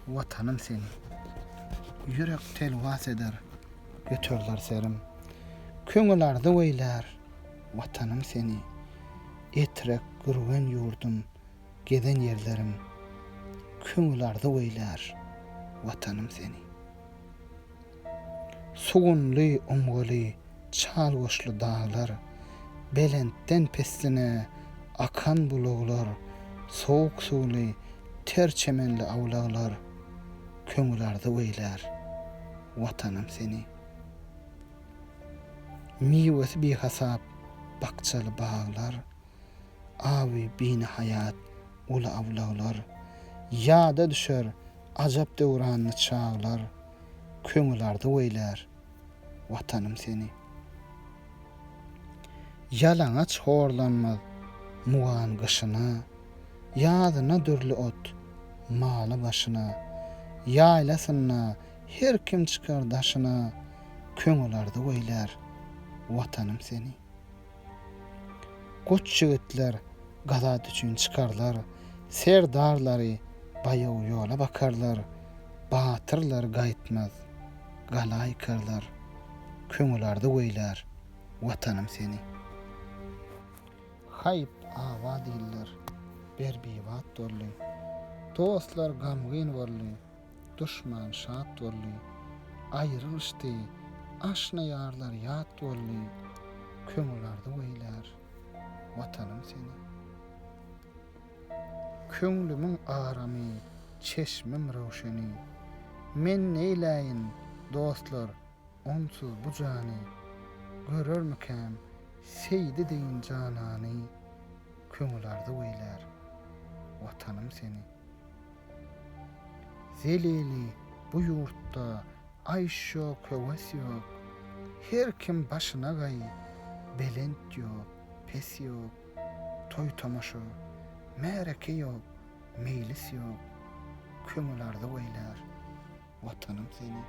Watanym seni. Ýürek telwas eder, göteriler serim. Köňül arzuw eýlär, Watanym seni. Etrek, Gürgen ýurdum, gezen ýerlerim. Köňül arzuw eýlär, Watanym seni. Sugunly, umgaly, çal goşly daglar, Belentden pessine akan bulaglar, Sowuk suwly, ter çemenli awlaglar, Köňül arzuw eýlär, Watanym seni. Miwesi bihasap bakjaly baglar, Awy binihaýat uly awlaglar, Ýada düşer ajap döwranly çaglar, Köňül arzuw eýlär, Watanym seni. Ýalaňaç horlanmaz mugan gyşyna, Ýazyna dürli ot, maly başyna, Ýaýlasynda her kim çykar daşyna, Köňül arzuw eýlär, Watanym seni. Goç ýigitler gazat üçin çykarlar, Serdarlary baýaw ýola bakarlar, Batyrlar gaýtmaz, gala ýykarlar, Köňül arzuw eýlär, Watanym seni. Haýp, abat iller berbibat boldy, Dostlar gamgyn boldy, Duşman şat boldy, Aýrylyşdy, aşna ýarlar ýat boldy, Köňül arzuw eýlär, Watanym seni. Köňlümiň aramy, çeşmim röwşeni, Men neýläýin, dostlar, onsuz bu jany, Görermikäm Seýdi deýin janany, Köňül arzuw eýlär, Watanym seni. Zelili bu ýurtda aýş ýok, höwes ýok, Her kim başyna gaý, belent ýok, pes ýok, Toý-tomaşa, märeke ýok, meýlis ýok, Köňül arzuw eýlär, Watanym seni.